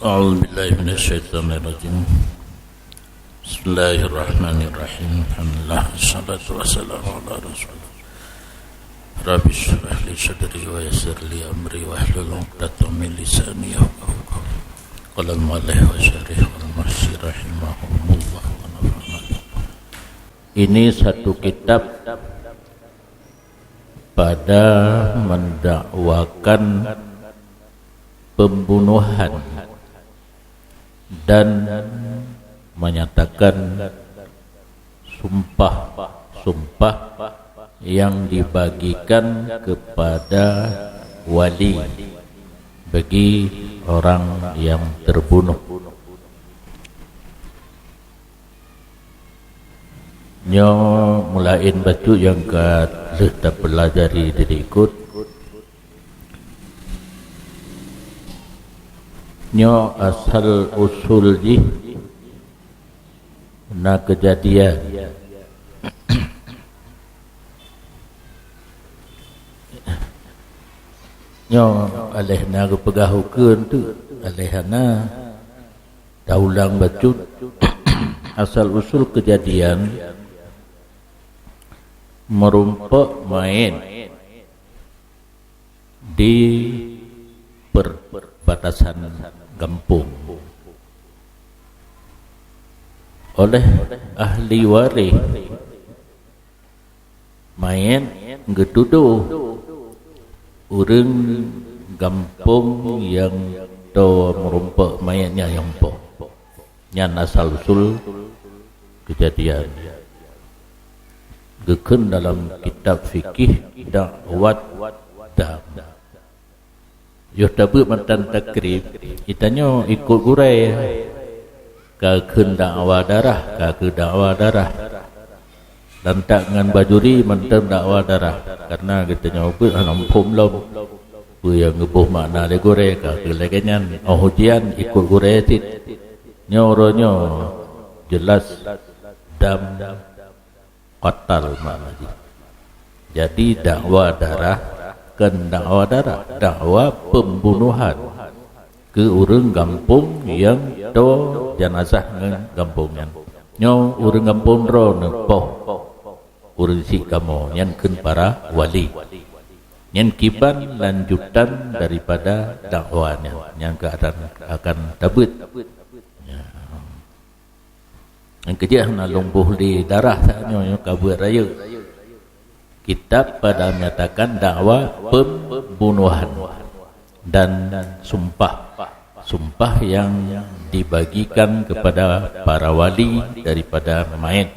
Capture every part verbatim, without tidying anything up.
أعوذ بالله من الشيطان الرجيم. بسم الله الرحمن الرحيم. الحمد لله والصلاة والسلام على رسول الله. رب اشرح لي صدري ويسر لي أمري واحلل عقدة من لساني يفقهوا قولي. قال المؤلف والشارح والمرشد رحمهم الله ونفعنا بهم. Ini satu kitab pada mendakwakan pembunuhan dan menyatakan sumpah-sumpah yang dibagikan kepada wali bagi orang yang terbunuh. Nyoe mulaén bacut nyang ka lheueh tapeulajari di likot. Nyoe asal usul jih na keujadian. Nyoe aléh na geupeugah ukeue teuk, aléh hana. Taulang bacut, asal usul keujadian meurumpok manyét di perbatasan gampông. Oleh ahli waréh manyét geutudôh ureuëng gampông nyang toe meurumpok manyét nyan nyang poh. Nyan asal usul keujadian. Geukheun dalam kitab fikih dakwat dam. Yoh tabeuet matan takrib, geutanyoe ikot gurée. Ka kheun dakwa darah, ka kheun dakwa darah. Dan tak ngon bajuri mantong dakwa darah. Karena geutanyoe pun hana muphom lom peue nyang geuboh makna lé gurée, ka kheun lagée nyan. Oh ujian ikot gurée cit. Nyoe uroe nyoe jelas dam qatal makna jih. Jadi dakwa darah kon dakwa darah, dakwa pembunuhan keu ureuëng gampông nyang toe janazah ngon gampông nyan. Nyoe ureuëng gampông droeneuh poh ureuëng syiek kamoe nyan kheun para wali. Nyan kiban lanjutan daripada dakwa nyan nyang keu akan, akan tabeuet. Ya. Nyang keujeuh na lôn boh lé darah saat nyoe, nyoe ka beuet rayeuk. Kitab pada menyatakan dakwa pembunuhan dan sumpah. Sumpah yang dibagikan kepada para wali daripada manyét.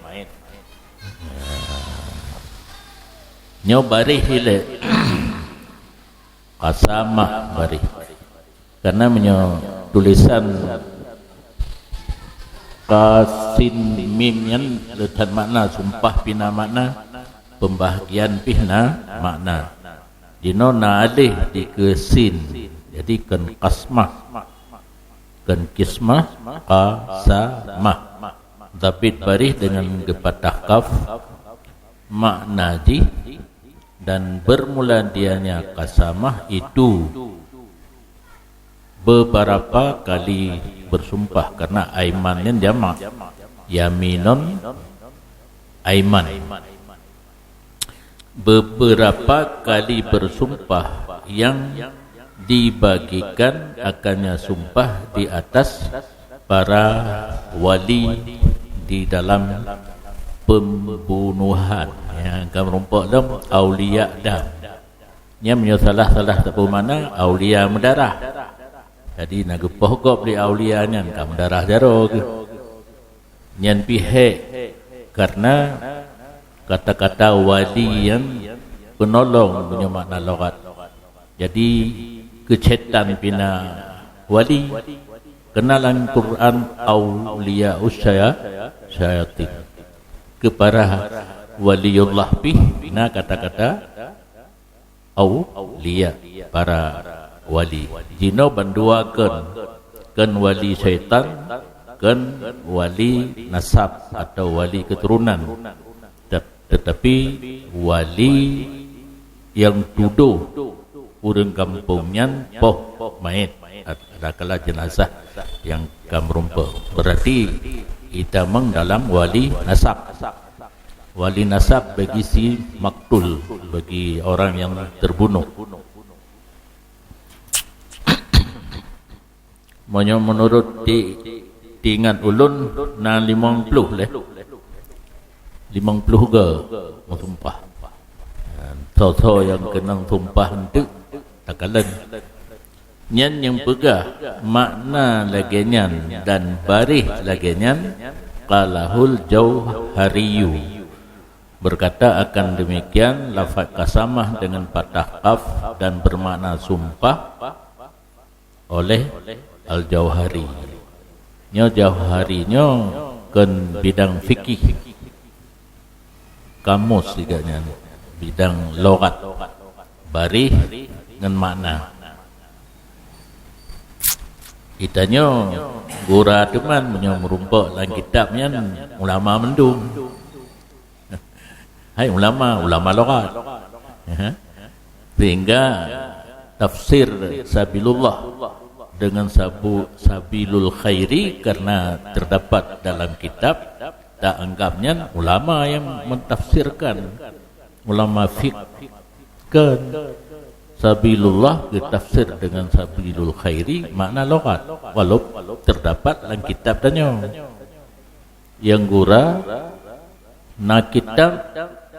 Nyoe baréh ilée. Qasamah baréh. Karena meunyoe tulisan qaf sin mim nyan le that makna, sumpah pih na makna, pembahagian pih na makna. Jinoe na aléh dikeue sin, jadi kon qasmah, kon kismah, qasamah. Tabit baréh dengan geupatah kaf, makna jih dan bermula dianya qasamah itu beberapa kali bersumpah, karena aiman nyan jamak, yaminun aiman. Beberapa kali bersumpah yang dibagikan akannya sumpah di atas para wali di dalam pembunuhan. Ya, ka meurumpok lom aulia dam. Nyan meunyoe salah-salah teupeu makna aulia meudarah. Jadi na geupoh gob lé aulia nyan ka meudarah jaroe geuh. Nyan pih hék karena kata-kata wali nyan peunolong meunyoe makna logat. Jadi keu setan pih na wali. Keunalan Quran aulia usaya syayatin. Keu para waliullah pih na kata-kata aulia, para wali. Jinoe bandua kon, kon wali syaitan, kon wali nasab atau wali keturunan. Tet-, tetapi wali nyang tudoh ureuëng gampông nyan poh manyét. adakala jenazah nyang ka meurumpok. Berarti itamong dalam wali nasab. Wali nasab bagi si maktul, bagi orang yang terbunuh. Meunyoe meunurot ti-, tingat ulôn na limong ploh lé. Limong ploh go meusumpah. Soe-soe nyang keunong sumpah eunteuk takalon. Nyan nyang peugah makna lagée nyan dan baréh lagée nyan, qalahul Jauhariyu. Berkata akan demikian lafaz qasamah dengan patah qaf dan bermakna sumpah oleh Al-Jauhari. Nyoe Jauhari nyoe kon bidang fikih. Kamus juga nyan, bidang logat, baréh ngon makna. Itanyoe gura teuma meunyoe meurumpok lam kitab nyan ulama mandum. Hai ulama, ulama logat. Ya. Sehingga tafsir sabilullah dengan sabu-, sabilul khairi karena terdapat dalam kitab, ta anggap nyan ulama yang mentafsirkan. Ulama fiqh kan sabilullah geutafsir dengan sabilul khairi makna logat, walau terdapat dalam kitab tanyoe. Nyang gura na kitab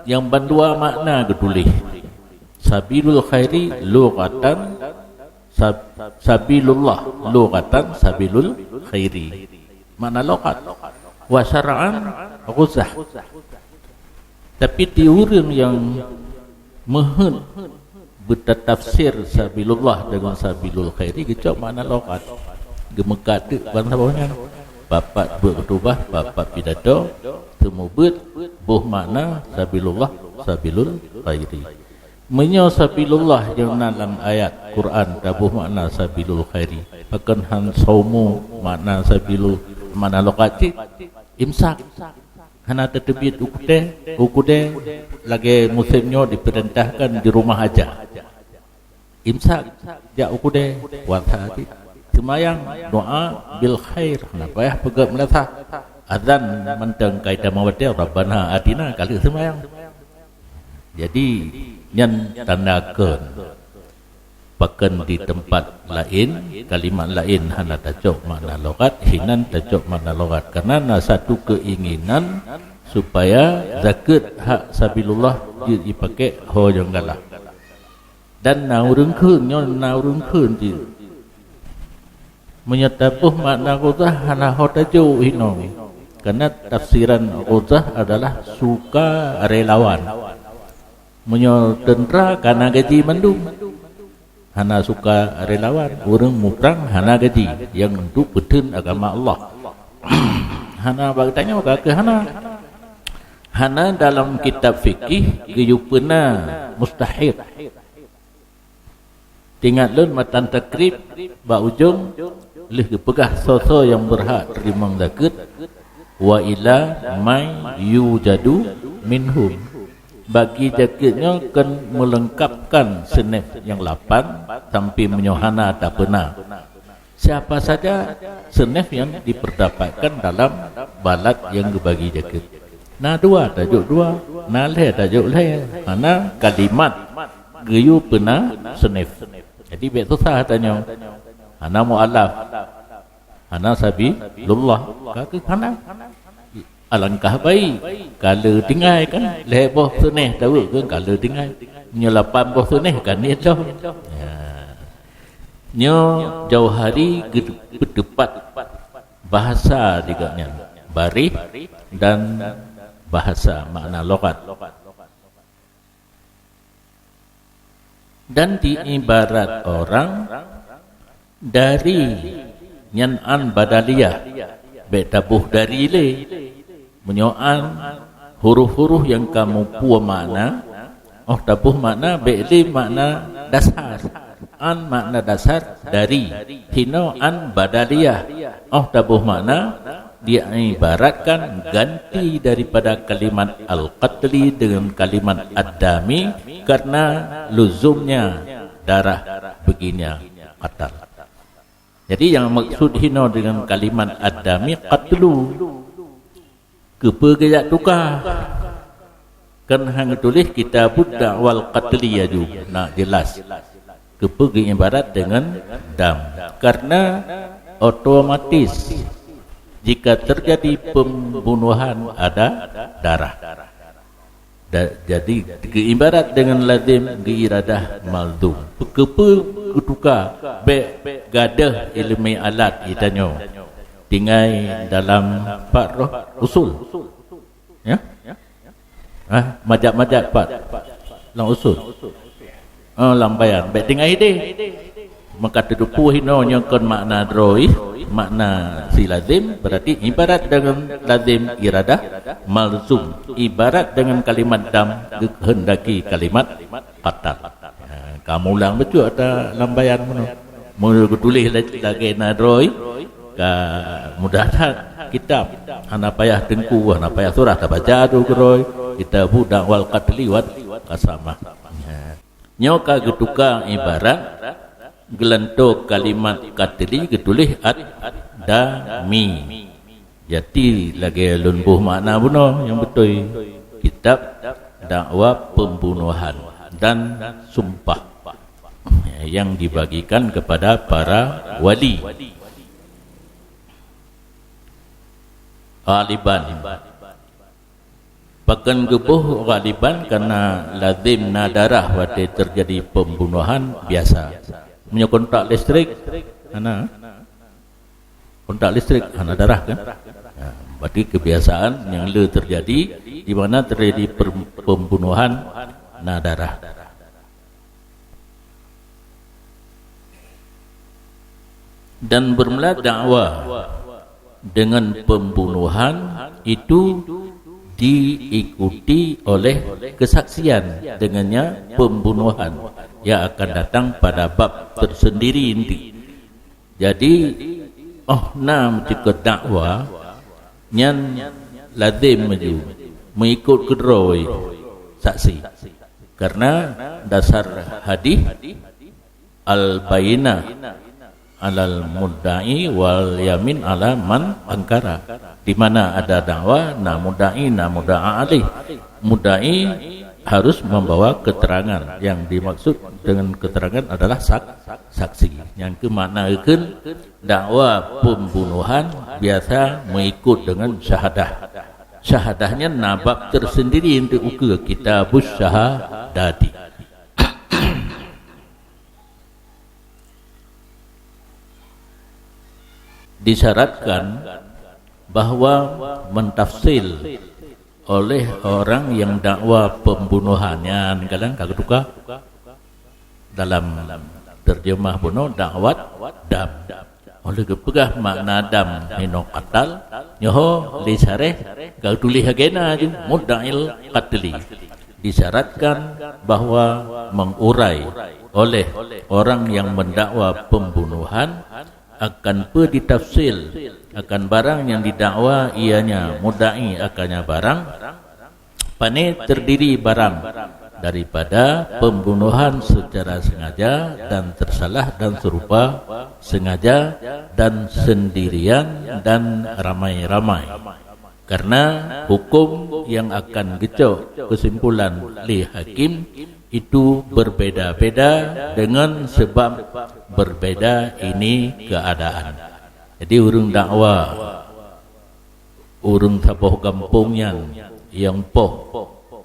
nyang bandua makna geutuléh. Sabilul khairi lughatan sab-, sabilullah lughatan sabilul khairi. Makna logat. Wa syar'an ghuzah. Tapi di ureuëng nyang meuheuet beutatafsir sabilullah dengan sabilul khairi geucok makna logat. Geumeukat teuk ban saboh nyan. Papat beuet khutubah, papat pidato, seumeubeuet boh makna sabilullah, sabilul khairi. Meunyoe sabilullah nyang na lam ayat Quran taboh makna sabilul khairi, pakon han saumu makna sabilul, makna logat cit? Imsak. Hana tateubiet u kudée, u kudée lagée musém nyoe dipeurintahkan di rumah aja. Imsak, jak u kudée, puasa cit. Seumayang, doa bil khair, hana payah peugét meulasah. Azan mantong ka ita meuwatée, Rabbana atina, ka lheueh seumayang. Jadi, nyan tanda kon. Pakon di teumpat laén, kalimat laén hana tacok makna logat, hinan tacok makna logat. Karena na satu keinginan supaya zakeuet hak sabilullah jeuet jipakée ho nyang galak. Dan na ureuëng kheun, nyoe na ureuëng kheun jih. Meunyoe taboh makna ghuzah hana ho tajok hinoe. Karena tafsiran ghuzah adalah sukarelawan. Meunyoe teuntra ka na gaji mandum. Hana sukarelawan, ureuëng muprang hana gaji, nyang untuk peuteun agama Allah. Hana bak geutanyoe ka keuh hana. Hana dalam kitab fikih geuyue peuna mustahik. Teuingat lôn matan takrib bak ujong lheueh geupeugah soe-soe nyang beurhak teurimong zakeuet, wa ila may yujadu minhum. Bagi zakeuet nyoe kon meuleungkapkan seunef nyang lapan sampai meunyoe hana tapeuna. Siapa saja seunef nyang dipeurdapatkan dalam balad nyang geubagi zakeuet. Na dua tajok dua, na lhée tajok lhée, hana kalimat geuyue peuna seunef. Jadi bék susah tanyoe. Hana mualaf. Hana sabilullah. Ka keuh hana. Alangkah baik ka le tinggai kan, lhée boh seuneh taweuek kan ka le tinggai. Nyoe lapan boh seuneh kan niet lom. Ya. Nyoe Jauhari geupeuteupat bahasa di gobnyan, baréh dan bahasa makna logat. Dan diibarat orang dari, nyan an badaliyah, bék taboh dari lé. Meunyoe an, huruf-huruf nyang ka muphom makna, óh taboh makna bék lé makna dasar. An makna dasar dari. Hinoe an badaliyah, óh taboh makna diibaratkan ganti daripada kalimat al-qatli dengan kalimat ad-dami karena luzumnya darah, baginya qatal. Jadi nyang maksud hinoe dengan kalimat ad-dami qatlu. Keupeue geujak tuka? Kan hana geutuléh kitabud da'wal qatli aju, nak jelas. Keupeue geuibarat dengan dam? Karena otomatis jika terjadi pembunuhan ada darah. Da-, jadi geuibarat dengan lazim geuiradah malzum. Keupeue geutuka? Bék gadôh ileumèe alat geutanyoe. Tinggai dalam pat roh usul. Ya? Ah, majak-majak pat. Lam usul. Oh, lam bayan. Bék tinggai deh. Maka teuteupeue hinoe nyoe kon makna droe, makna si lazim, berarti ibarat dengan lazim iradah malzum. Ibarat dengan kalimat dam geukehendaki kalimat qatal. Ha, kamu ulang betul ada lam bayan meunoe. Meunyoe geutuléh la-, lagèe na droe, ka mudah that kitab. Hana payah teungku, hana payah surah tabaca tu keudroe. Kitabu da'wal qatli wal qasamah. Ha. Nyoe ka geutuka ibarat geulantoe kalimat qatli geutuléh ad-dami. Jadi lagèe lôn boh makna bunoe nyang beutôi. Kitab dakwa pembunuhan dan sumpah yang dibagikan kepada para wali. Ghaliban. Pakon geuboh ghaliban karena lazim na darah watèe terjadi pembunuhan biasa. Meunyoe kontak listrik, hana. Kontak listrik hana darah kan? Ha, berarti kebiasaan nyang le terjadi di mana terjadi per-, pembunuhan na darah. Dan bermula dakwa dengan pembunuhan itu diikuti oleh kesaksian, dengannya pembunuhan yang akan datang pada bab tersendiri nanti. Jadi, oh na meucukot dakwa, nyan lazim maju meuikot keudroe saksi. Karena dasar hadis, al-bayyinah alal mudda'i wal yamin ala man angkara. Di mana ada dakwa, na mudda'i, na mudda'a alaih. Mudda'i harus membawa keterangan. Yang dimaksud dengan keterangan adalah sak-, saksi. Nyang keu makna ikheun dakwa pembunuhan biasa meuikot dengan syahadah. Syahadah nyan na bab tersendiri untuk ukeue kitabus syahadati. Disyaratkan bahwa mentafsil oleh orang yang dakwa pembunuhan nyan, kadang ka geutuka dalam terjemah bunoe dakwat dam. Oleh geupeugah makna dam hinoe qatal, nyoe lé syarah geutuléh lagèe na ju mudda'il qatli. Disyaratkan bahwa mengurai oleh orang yang mendakwa pembunuhan akan peue ditafsil akan barang yang didakwa ianya mudda'i akannya barang, pane terdiri barang daripada pembunuhan secara sengaja dan tersalah dan serupa sengaja dan sendirian dan ramai-ramai. Karena hukum yang akan geucok kesimpulan lé hakim itu berbeda-beda dengan sebab berbeda ini keadaan. Jadi ureuëng dakwa ureuëng saboh gampông nyan nyang poh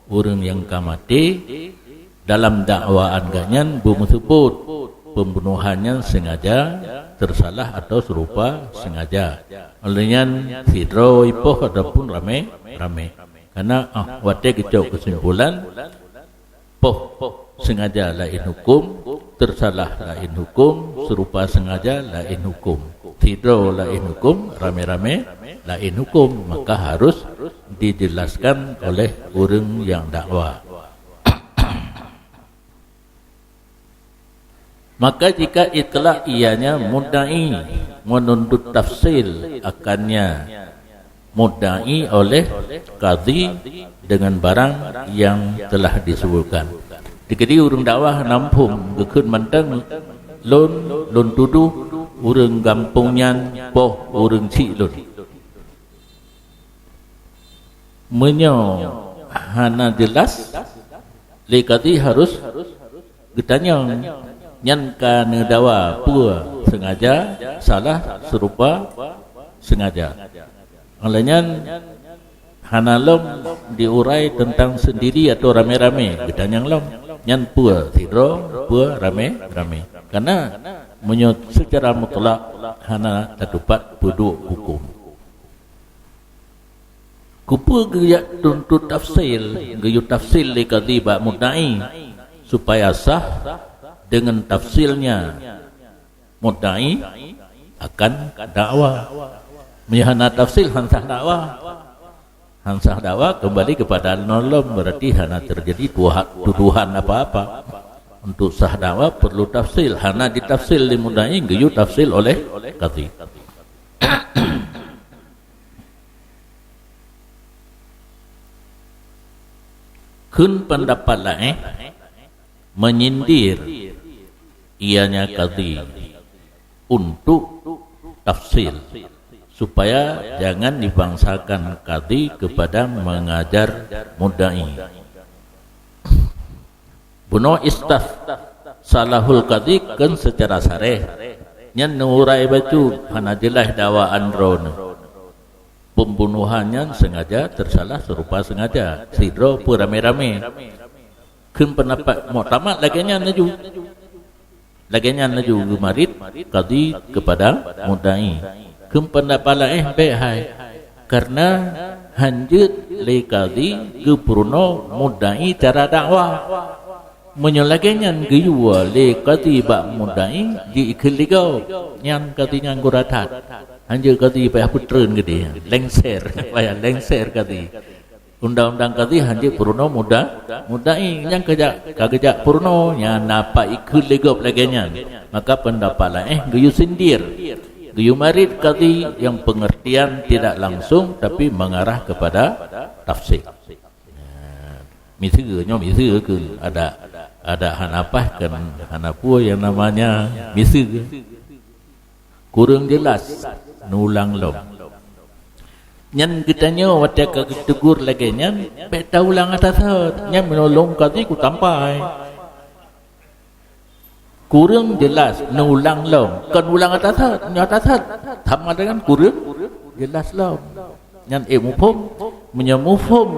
ureuëng nyang ka maté, dalam dakwaan geuh nyan beumeuseubut pembunuhan nyan sengaja, tersalah atau serupa sengaja. Oleh nyan sidroe ipoh ataupun ramé-ramé. Karena ah watèe geucok kesimpulan, poh sengaja laén hukum, tersalah laén hukum, serupa sengaja laén hukum, sidroe laén hukum, ramé-ramé laén hukum, maka harus dijelaskan oleh ureuëng nyang dakwa. Maka jika itlak ianya mudda'i menuntut tafsil akannya mudda'i oleh kadhi dengan barang yang telah disebutkan. Dikeudi ureuëng dakwah nampung geukheun mantong lôn, lôn tuduh ureuëng gampông nyan poh ureuëng chik lôn. Meunyoe hana jeulaih, lé kadhi harôh geutanyong, nyan ka neudawa peue seungaja, salah seurupa seungaja. Óh lheueh nyan hana lom diurai teuntang seundiri atawa ramé-ramé, geutanyong lom, nyan peue sidroe, peue ramé-ramé. Kareuna meunyoe seucara mutlak hana tatupat peuduek hukôm. Keupeue geujak tuntut tafsil, geuyue tafsil lé kadhi bak mudai, supaya sah deungon tafsilnya mudai akan dakwa. Meunyoe hana tafsil, han sah dakwa. Han sah dakwa keumbali keupada lom, berarti hana teujadi tuha-, tuduhan apa-apa. Untuk sah dakwa perlu tafsil, hana ditafsil lé mudai, geuyue tafsil oleh kadhi. Kheun peundapat laén, menyindir ianya kadhi untuk tafsil, supaya jangan dibangsakan kadhi kepada mengajar mudai. Bunoe istaf salahul kadhi kan secara sareh, nyan neurai bacut hana jeulaih dakwaan droeneueh. Pembunuhan nyan sengaja, tersalah serupa sengaja, sidroe peue ramé-ramé. Kheun peundapat muktamad lagée nyan laju. Lagée nyan laju geumarit kadhi kepada mudai. Kheun peundapat laén bék hai, kareuna hanjeuet lé kadhi geupeurunoe mudai cara dakwa. Meunyoe lagée nyan geuyue lé kadhi bak mudai, jiikheun lé gob, nyan kadhi nyan gura that. Hanjeuet kadhi payah peutreun keudeh, lengser, payah lengser kadhi. Undang-undang kadhi hanjeuet peurunoe muda, mudai, nyang keujak, ka geujak peurunoe, nyan na pat ikheun lé gob lagée nyan. Maka peundapat laén geuyue sindir, geuyue marit kadhi yang pengertian tidak langsung tapi mengarah kepada tafsir. Miseue, nyoe miseue keu adak, adak hana paih kan, hana peue yang namanya miseue. Kureueng jeulaih, neulang lom. Nyan geutanyoe watée ka geutegur lagée nyan, bék taulang ata thot. Nyan meunulông kadhi kutampai. Kureueng jeulaih, neulang lom. Kon ulang ata thot, nyoe ata thot. Sama dengan kureueng jeulaih lom. Nyan ék muphom. Meunyoe muphom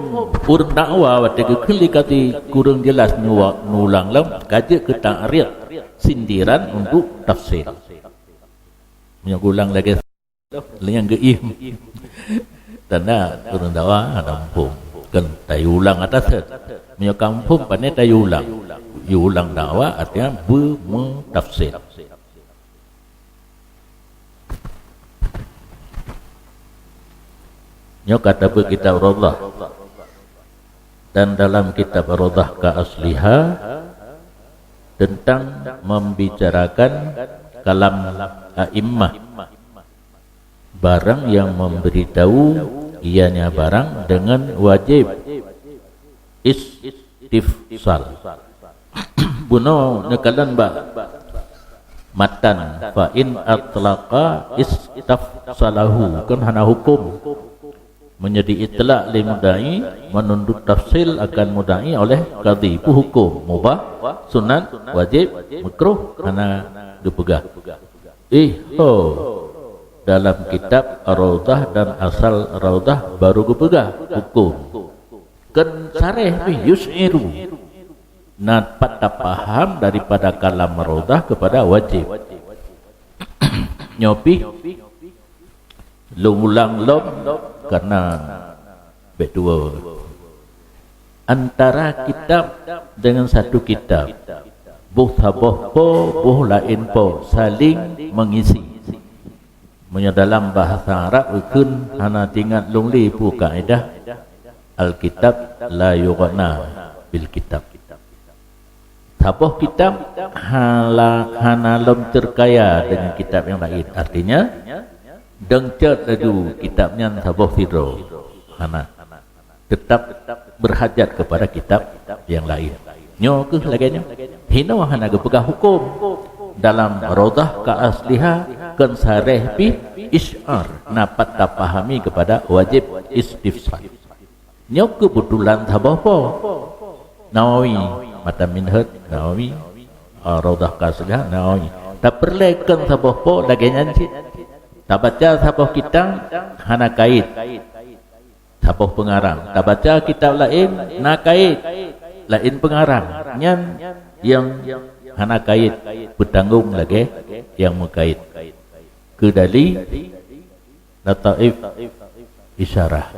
ureuëng dakwa watée geukheun lé kadhi kureueng jeulaih, neuwa-, neulang lom, ka jeuet keu ta'rif, sindiran untuk tafsir. Meunyoe geulang lagée lé nyang geuiem. Tanda ureuëng dakwa hana muphom. Kon tayue ulang ata thot. Meunyoe ka muphom, pane tayue ulang. Yue ulang dakwa artinya beumeutafsir. Nyoe ka tabeuet kitab Raudhah. Dan dalam kitab Raudhah ka asliha tentang membicarakan kalam a'immah. Barang yang memberitahu ianya barang dengan wajib istifsal. Bunoe neukalon bak matan, fa in atlaqa istafsalahu, kan hana hukum. Meunyoe itlak lé mudai, menuntut tafsil akan mudai oleh kadhi, peuhukum mubah, sunat, wajib, makruh, hana geupeugah. Ih ho, dalam kitab Raudhah dan asal Raudhah baru geupeugah hukum. Kon sareh pih yusyiru. Na pat tapaham daripada kalam Raudhah kepada wajib. Nyoe pih lôn ulang lom karena bék tuwo. Antara kitab dengan satu kitab, boh saboh po, boh laén po, saling mengisi. Meunyoe dalam bahasa Arab geukheun hana teuingat lôn lé peue kaedah, Alkitab la yughna bil kitab. Saboh kitab hala-, hana lom teukaya deungon kitab nyang laén. Artinya, dong cot laju kitab nyan saboh sidroe. Hana. Teutap berhajat kepada kitab nyang laén. Nyoe keuh lagée nyoe. Hinoe hana geupeugah hukum. Dalam Raudhah ka asliha, kon sareh pih isy'ar, na pat tapahami keupada wajéb istifsal. Nyoe keubetulan saboh po. Nawawi, matan Minhaj Nawawi, ah, Raudhah Qasiriyah Nawawi. Tapeureulée kon saboh po lagée nyan cit. Tabaca saboh kitab hana kait. Saboh peungarang. Tabaca kitab laén na kait, laén peungarang. Nyan nyang hana kait peutanggong lagée nyang meukait. Keu dali lataif isyarah.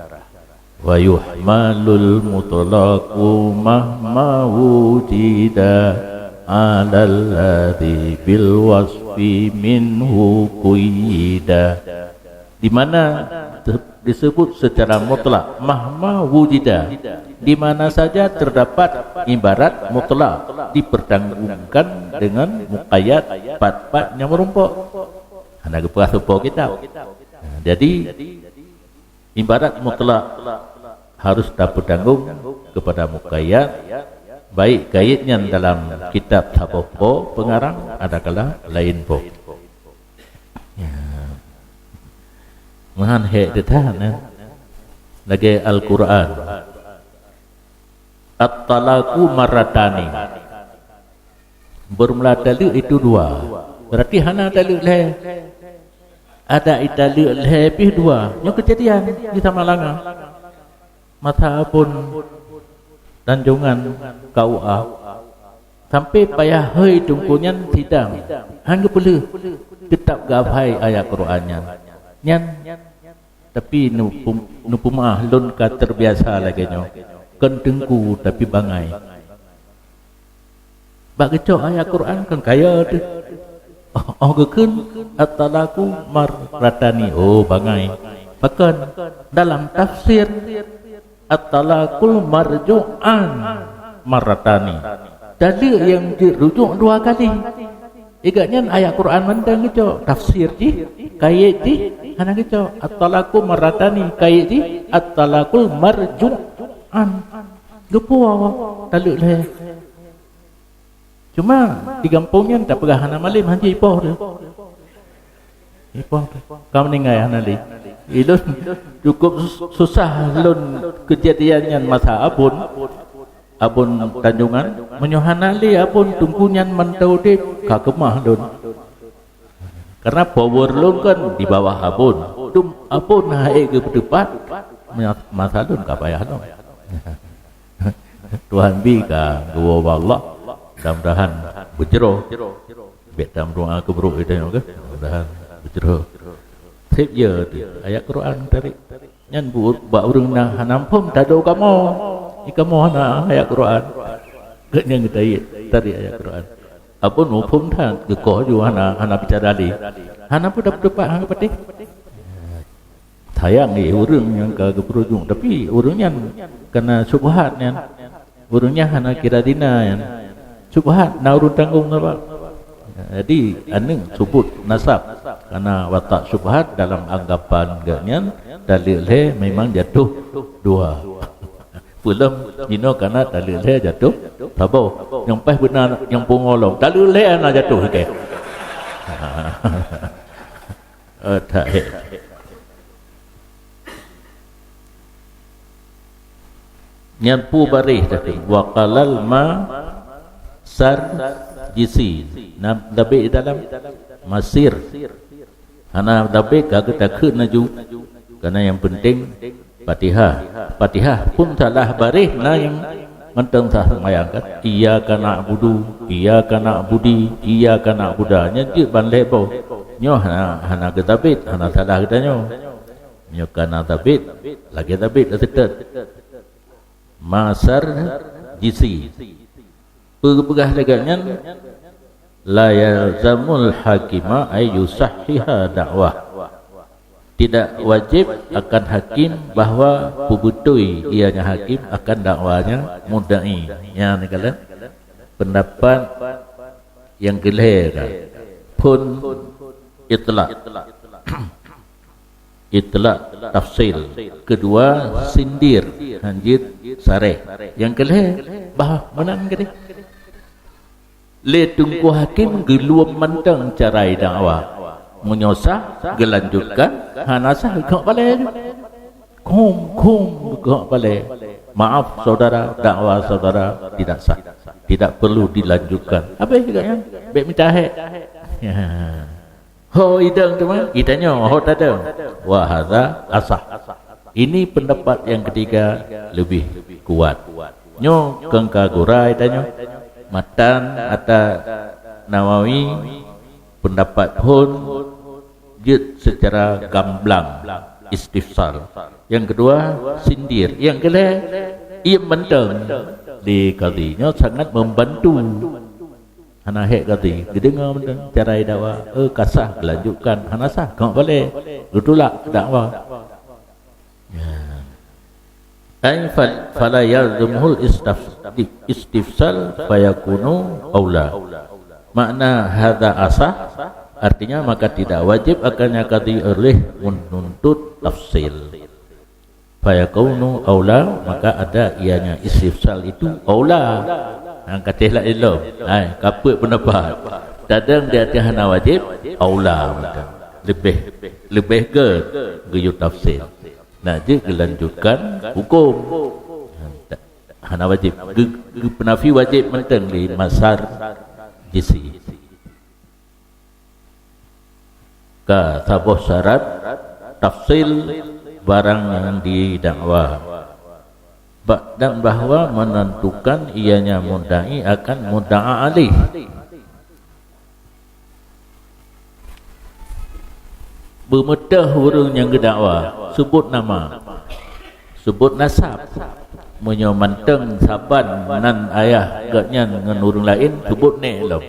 Wa yuhmalul mutlaqu mahma wujida 'alal ladzi bil wasfi minhu qayyida. Di mana te-, disebut secara mutlak mahma wujida, di mana saja terdapat ibarat mutlak dipertanggungkan dengan muqayyad, pat-pat nyang meurumpok. Hana geupeugah saboh kitab. Nah, jadi, ibarat mutlak harus tapeutanggong keupada muqayyad, baik kait nyan dalam kitab saboh po peungarang, adakala laén po. Ya. Meuhan hék teuh that, eh. Lagée Al-Quran. At-talaqu marratani. Beurmula taleuek itu dua. Berarti hana taleuek lhée. Ada italeuek lhée pih dua. Nyoe keujadian di Samalanga. Masa Abon Tanjongan K U A. Sampai payah hôi teungku nyan sidang. Han geupeuleueh. Teutap geuhafai ayat Quran nyan. Nyan Tapi neupeu-, neupeumeu'ah lôn ka terbiasa lagée nyoe. Kon teungku, tapi bangai. Bak geucok ayat Quran kan kaya teuh. Oh, oh geukheun, "At-talaqu marratani." Oh, bangai. Pakon? Dalam tafsir, "At-talaqul marju'an marratani." Taleuek nyang jirujuk dua kali. Igak nyan ayat Quran mantong geucok, tafsir jih, kayét jih hana geucok. At-talaqu marratani, kayét jih at-talaqul marju'an. Geupuwoe taleuek lhée. Cuma di gampông nyan tapeugah hana malem, hanjeuet ipoh teuh. Ipoh teuh. Ka meuninggai hana lé. Ilôn cukup sus-, susah lôn keujadian nyan masa Abon. Abon Tanjongan, meunyoe hana lé Abon teungku nyan mantong udeb, ka keumah lôn. Karena power lôn kan di bawah Abon. Dum Abon hana ék geupeuteupat, masa lôn ka payah lom. Tuhan bi ka geuwoe bak Allah, mudah-mudahan beujroh. Bék tameudoa keu brok geutanyoe keuh, mudah-mudahan beujroh. Sép ya tu, ayat Quran tarék. Nyan bu-, bak ureuëng na hana muphom tado kamoe. Di kamoe hana ayat Quran. Geuh nyang geutayet tadi ayat Quran. Abon muphom that geukoh ju hana, hana bicara lé. Hana pun dapat tempat hana patéh. Sayang eh ureuëng nyang ka geupeurujung, tapi ureuëng nyan kana syubhat nyan. Ureuëng nyan hana kira dina nyan. Syubhat na ureuëng tanggong saban. Jadi aneuëk sebut nasab kana watak syubhat dalam anggapan geuh nyan taleuek lhée memang jatuh dua. Peulom jinoe kana taleuek lhée jatuh saboh. Nyang paih beuna nyang pungo lom taleuek lhée hana jatuh ikée. Eh, tak, eh. Nyan pu baréh takheun. Wa qalal ma sar jisi. Nam dabek dalam masir. Hana dabek ka geutakheun laju. Karena yang penting Fatihah. Fatihah pun salah baréh na nyang mantong sah seumayang kan. Iyyaka na'budu, iyyaka na'budi, iyyaka na'buda. Nyan jeuet ban lhée boh. Nyoe hana, hana geutabet, hana salah geutanyoe. Nyoe kana tabet, lagée tabet dah seutôt. Masar jisi. Peugah lagée nyan, la yalzamul hakima ay yusahhiha dakwah. Tidak wajib akan hakim bahwa peubeutôi ianya hakim akan dakwanya mudda'i. Nyan kala pendapat nyang keulhée ka. Phon itlaq. Itlaq tafsil. Keudua sindir, hanjeuet sareh. Nyang keulhée bah meunan keudeh. Lé Teungku Hakim geuluom mantong cara dakwa. Meunyoe sah, geulanjutkan, hana sah, geukheun palée laju. Khum, khum, geukheun palée. Maaf saudara, dakwa saudara tidak sah. Tidak perlu dilanjutkan. Habéh juga nyan. Bék mita hék. Ho idong teuma, itanyong, ho tadong. Wa hadza asah. Ini pendapat yang ketiga lebih kuat. Nyoe keu ka gura itanyoe. Matan ata Nawawi, pendapat phon jeuet secara gamblang, istifsal. Yang kedua, sindir. Yang kelhée, iem mantong di kadhi. Nyoe sangat membantu. Hana hék kadhi, geudeungoe mantong cara idakwa, eh, ka sah, geulanjutkan, hana sah, kheun palée, geutulak dakwa. Ya. Ai fal-, fala yalzumuhul istaf-, istifsal fayakunu aula. Makna hadza asah, artinya maka tidak wajib akannya kadhi oleh menuntut tafsil. Fayakunu aula, maka ada ianya istifsal itu aula. Nyang katéh laén lom. Hai, ka peuet pendapat. Tadong di ateueh hana wajib, aula maka. Leubeh, leubeh gét geuyue tafsir. Nak jeuet geulanjutkan huköm. Hana wajib. Geu-, geupeunafi wajib mantong lé Mazhar Jisi. Ka saboh syarat tafsil barang nyang didakwa. Ba-, dan bahwa menentukan ianya mudda'i akan mudda'a alaih. Beumeuteuh ureuëng nyang geudakwa, seubut nama, seubut nasab. Meunyoe mantong saban nan ayah gobnyan ngon ureuëng laén, seubut nék lom.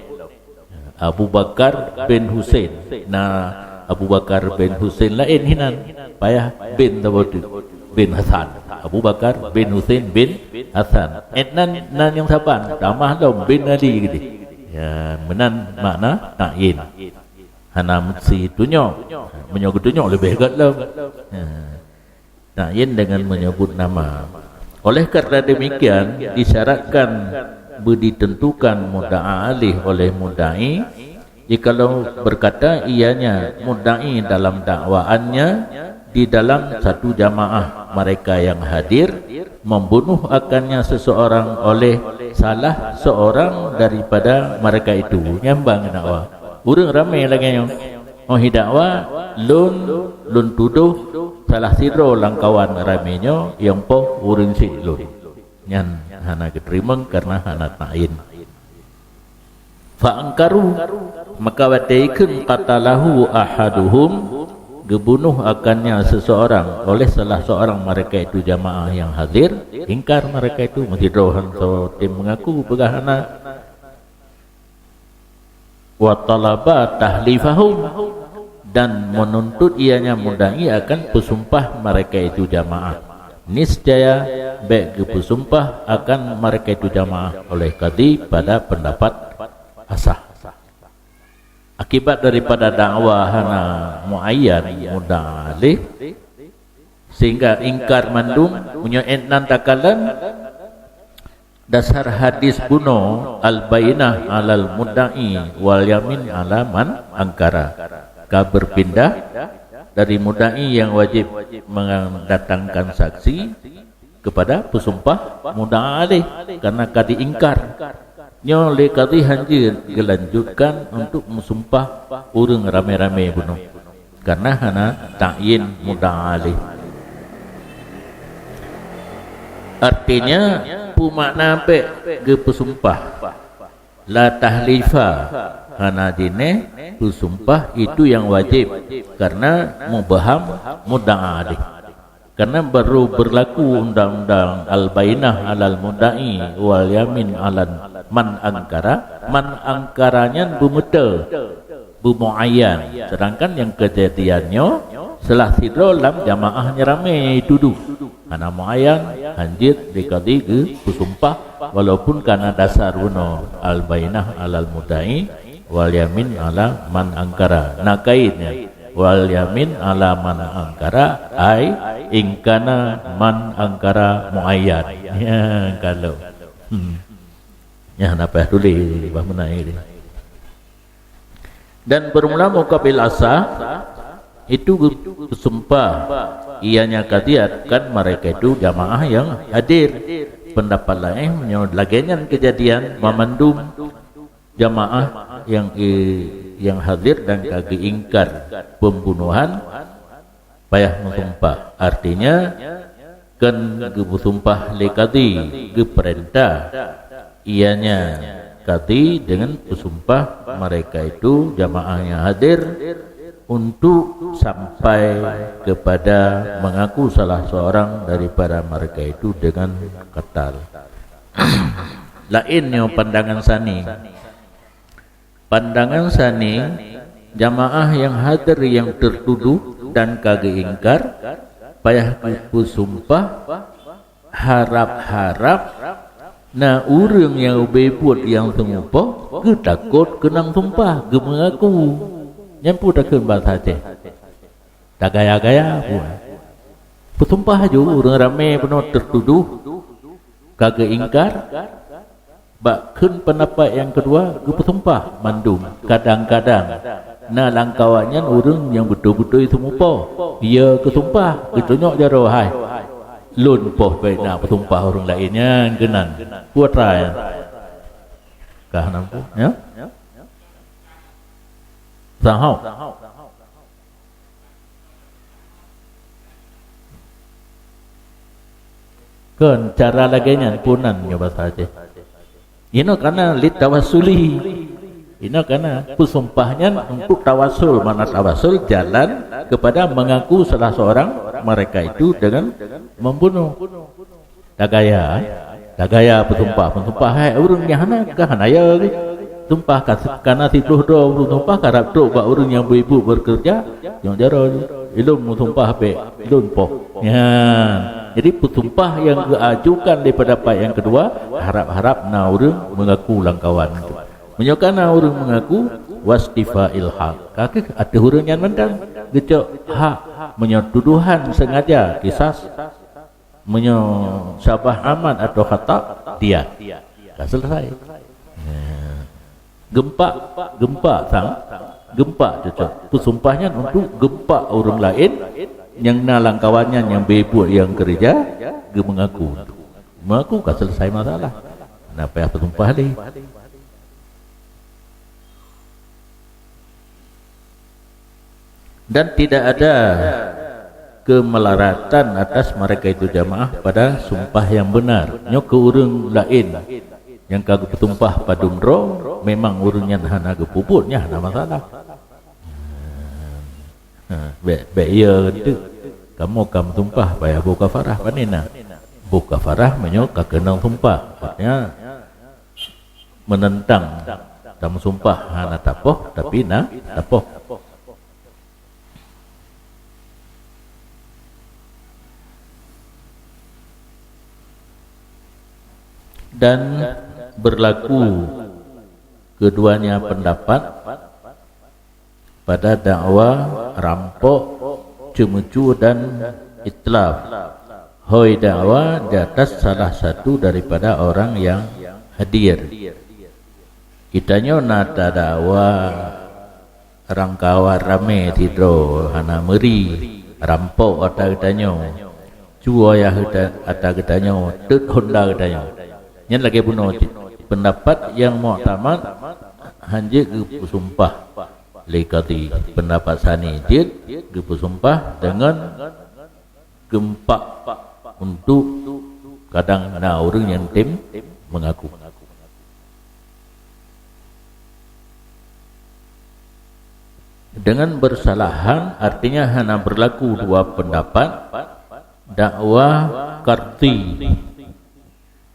Abu Bakar bin Husain. Na Abu Bakar bin Husain laén hinan. Payah bin saboh teuk. Bin Hasan. Abu Bakar bin Husain bin Hasan. Eh, nan, nan nyang saban. Tamah lom bin Ali keudeh. Ya, meunan makna ta'yin. Hana meusi tunyok. Meunyoe geutunyok leubeh gét lom. Ya. Ta'yin dengan menyebut nama. Oleh karena demikian, disyaratkan beu ditentukan mudda'a alaih oleh mudda'i, jikalau berkata ianya mudda'i dalam dakwaannya di dalam satu jamaah mereka yang hadir, membunuh akannya seseorang oleh salah seorang daripada mereka itu. Nyambang dakwa. Ureuëng ramé lagée nyoe. Oh, idakwa, lôn, lôn tudoh salah sidroe lam kawan ramé nyoe nyang poh ureuëng syiek lôn. Nyan hana geuteurimong kareuna hana ta'yin. Fa ankaru, maka watée ikheun qatalahu ahaduhum, geubunoh akannya seseorang oleh salah seorang mereka itu jamaah yang hadir, ingkar mereka itu, meusidroe han soe tem mengaku peugah hana. Wa talaba tahlifahum, dan menuntut ianya mudda'i akan peusumpah mereka itu jamaah. Niscaya bék geupeusumpah akan mereka itu jamaah oleh kadhi pada pendapat asah. Akibat daripada dakwa hana muayyan mudda'a alaih, sehingga ingkar mandum, meunyoe nan takalon, dasar hadis bunoe, al-bayyinah 'alal mudda'i wal yamin 'ala man angkara, ka berpindah dari mudda'i yang wajib mendatangkan saksi kepada peusumpah mudda'a alaih, karena ka diingkar. Nyoe lé kadhi hanjeuet geulanjutkan untuk meusumpah ureuëng ramé-ramé bunoe. Karena hana ta'yin mudda'a alaih. Artinya, peue makna bék geupeusumpah? La tahlifa, hana jinéh peusumpah itu yang wajib, karena mubham mudda'a alaih. Karena baru berlaku undang-undang al-bayyinah 'alal mudda'i wal yamin 'ala man angkara, man angkara nyan beumeuteue, beumuayyan. Sedangkan nyang keujadian nyoe salah sidroe lam jamaah nyang ramé tudoh. Hana muayyan, hanjeuet lé kadhi geupeusumpah, walaupun kana dasar bunoe al-bayyinah 'alal mudda'i wal yamin 'ala man angkara. Na kaitnya, wal yamin 'ala man angkara, ai in kana man angkara muayyan. Ya, kalau. Hmm. Nyan hana payah tuléh, bah meunan ai. Dan bermula muqabil asa itu geusumpah, ianya kadiatkan mereka itu jamaah yang hadir. Pendapat lain meunyoe lagée nyan kejadian, mamandum jamaah yang i-, yang hadir dan ka geuingkar pembunuhan payah meusumpah. Artinya, kan geupeusumpah lé kadi, geupeurintah ianya kadi dengan peusumpah mereka itu jamaah yang hadir untuk sampai kepada mengaku salah seorang daripada mereka itu dengan katal. Laén nyoe pandangan sani. Pandangan sani, jamaah yang hadir yang tertuduh dan ka geuingkar, payah geupeusumpah, harab-harab na ureuëng nyang ubé buet nyang teumupoh geutakot keunong sumpah, geumeungaku. Nyan peue takheun basa Aceh? Tagaya-gaya buet. Peusumpah aju ureuëng ramé bunoe tertuduh ka geuingkar, bak kheun pendapat nyang keudua geupeusumpah mandum. Kadang-kadang na lam kawan nyan ureuëng nyang beutôi-beutôi teumupoh, ya geusumpah, geutunyok jaroe, hai, lôn poh bék na peusumpah ureuëng laén nyan keunan. Peue atra nyan? Ka hana peue, ya? Sahau. Kon cara lagée nyan punan nyoe basa Aceh. Inoe kana litawasuli. Inoe kana peusumpah nyan untuk tawasul, mana tawasul jalan kepada mengaku salah seorang mereka itu dengan membunuh. Tagaya, eh? Tagaya peusumpah. Peusumpah hai ureuëng nyang hana, ka hana ya lé. Sumpah ka, ka na siplôh droe ureuëng sumpah, ka rab trok bak ureuëng nyang beu-ibu beureukeureuja, nyang jaroe ilôn meusumpah bék, ilôn poh. Nyan. Jadi peusumpah nyang geuajukan lé pendapat nyang keudua, harab-harab na ureuëng meungaku lam kawan tu. Meunyoe ka na ureuëng meungaku, wastifa'il haq. Ka kheueh ateueh ureuëng nyan mantong geucok hak. Meunyoe tuduhan sengaja, kisas. Meunyoe syabah amat atau khata, diat. Ka selesai. Ya. Geumpak, geumpak sang, geumpak cocok. Peusumpah nyan untuk geumpak ureuëng laén nyang na lam kawan nyan nyang beu-ibu nyang keureuja, geumeungaku. Meungaku ka selesai masalah. Hana payah peusumpah lé. Dan tidak ada kemelaratan atas mereka itu jamaah pada sumpah yang benar. Nyoe keu ureuëng laén nyang ka geupeusumpah padum droe, memang ureuëng nyan hana geupeubuet, nyan hana masalah. Ha, bék, bék iya teuk. Kamoe ka meusumpah payah boh kafarah, pane na? Boh kafarah meunyoe ka keunong sumpah. Artinya, menentang tameusumpah hana tapoh, tapi na tapoh. Dan berlaku keduanya pendapat pada dakwa rampok, ceumeucue dan itlaf. Hôi dakwa di atas salah satu daripada orang yang hadir. Geutanyoe na tadakwa rangkawan ramé sidroe hana meuri, rampok ata geutanyoe, cue ayah ata geutanyoe, teuet honda geutanyoe. Nyan lagée bunoe cit. Pendapat nyang muktamad hanjeuet geupeusumpah lé kadi. Pendapat sani jeuet geupeusumpah deungon geumpak untuk kadang na ureuëng nyang tem meungaku. Dengan bersalahan artinya hana berlaku dua pendapat, dakwa qardhi.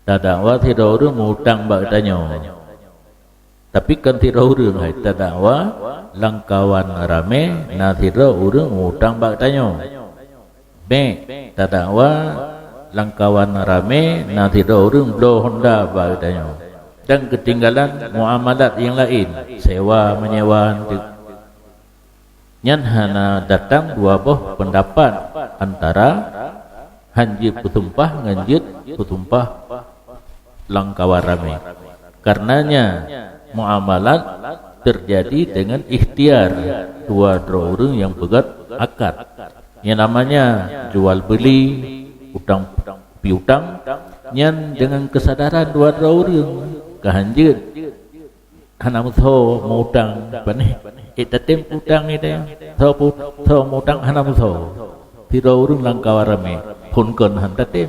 Tadakwa sidroe ureuëng meuutang bak geutanyoe. Tapi kon sidroe ureuëng hai tadakwa, lam kawan ramé na sidroe ureuëng meuutang bak geutanyoe. Bék tadakwa, lam kawan ramé na sidroe ureuëng bloe honda bak geutanyoe. Dan keutinggalan muamalat nyang laén, sewa meunyewa, nyan hana datang dua boh pendapat antara hanjeuet peusumpah ngon jeuet peusumpah lam kawan ramé. Karenanya muamalat terjadi dengan ikhtiar dua droe ureuëng nyang peugét akad. Nyang namanya jual beli, utang piutang, nyan dengan kesadaran dua droe ureuëng. Ka hanjeuet hana meusoe meu-utang, pane? Eh, tatem peu-utang ni deh. Soe peu-, soe meu-utang hana meusoe. Sidroe ureuëng lam kawan ramé, phon kon han tatem.